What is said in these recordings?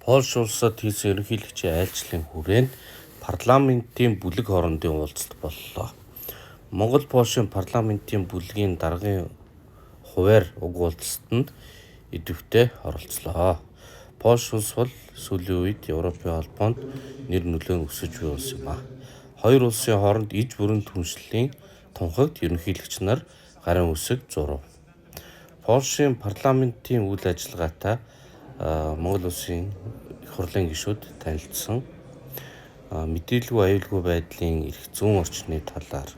Польш улсад хийсэн ерөнхийлөгчийн айлчлалын хүрээнд парламентын бүлэг хоорондын уулзалт боллоо. Монгол Польшийн парламентын бүлгийн даргын хувиар уг уулзалтанд идэвхтэй оролцлоо. Польш улс бол сүүлийн үед Европын холбоонд нэр нөлөө нь өсөж буй улс юм а. Хоёр улсын хооронд иж бүрэн түншлэлийн тунхагт ерөнхийлөгч нар гарын үсэг зурав. Польшийн парламентын үйл ажиллагаатай Монгол улсын их хурлын гишүүд танилцсан. Мэдээлгүй аюулгүй байдлын эрх зүйн орчны талаар,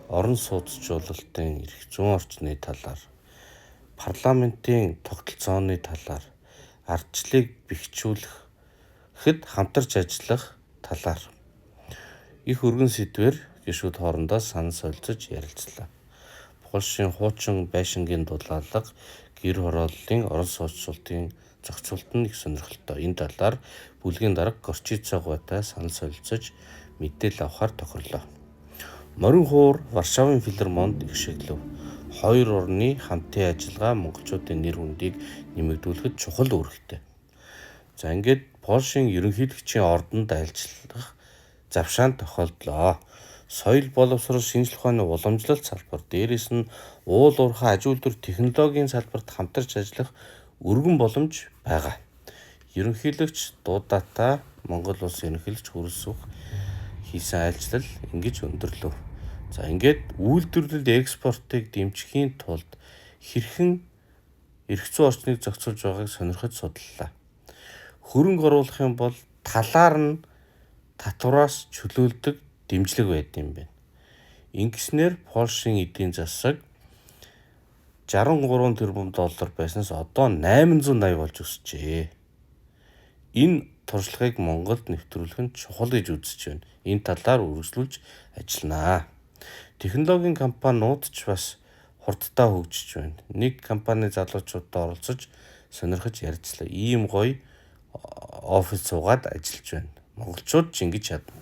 орон сууцчлалтын эрх зүйн орчны талаар, парламентын тогтолцооны талаар, ардчлалыг бэхжүүлэхэд хамтарч ажиллах талаар их өргөн сэдвээр гишүүд хоорондоо санал солилцож ярилцлаа. Польшийн хуучин байшингийн дулаалга, гэр хорооллын орон сууцчлалтын зохицуулалт нь их сонирхолтой. Энэ талаар бүлгийн дарга Горчица гуайтай санал солилцож мэдээлэл авахар тохирлоо. Морин хуур Варшавын филармонд их шиглэв. Хоёр орны хамтын ажиллагаа монголчуудын нэр хүндийг нэмэгдүүлэхэд чухал үүрэгтэй. За, ингээд Польшийн ерөнхийлөгчийн ордонд айлчлах завшаан тохиолдлоо. Соёл боловсрол, шинжлэх ухааны уламжлалт салбар, дээрээс нь уул уурхай, аж үйлдвэр, технологийн салбарт хамтарч ажиллах өргөн боломж байгаа. Ерөнхийлөгч Дудатай Монгол улсын ерөнхийлөгч Хүрэлсүх хийсэн айлчлал ингэж өндөрлөв. За, ингээд үйлдвэрлэл экспортыг дэмжихийн тулд хэрхэн эрх зүйн орчныг зохицуулж байгааг сонирхож судлаа. Хөрөнгө оруулах юм бол талаар нь татвараас чөлөөлдөг дэмжлэг байдаг юм байна. Ингэснээр Польшийн эдийн засаг 63 тэрбум доллар байснаас одоо 880 болж өсжээ. Энэ туршлагыг Монголд нэвтрүүлэх нь чухал гэж үзэж байна. Энэ талаар үргэлжлүүлж ажилланаа. Технологийн компаниуд ч бас хурдтай хөгжиж байна. Нэг компани залуучуудтай оролцож сонирхож ярилцлаа. Ийм гоё офис суугаад ажиллаж байна. Монголчууд ч ингэж чадна.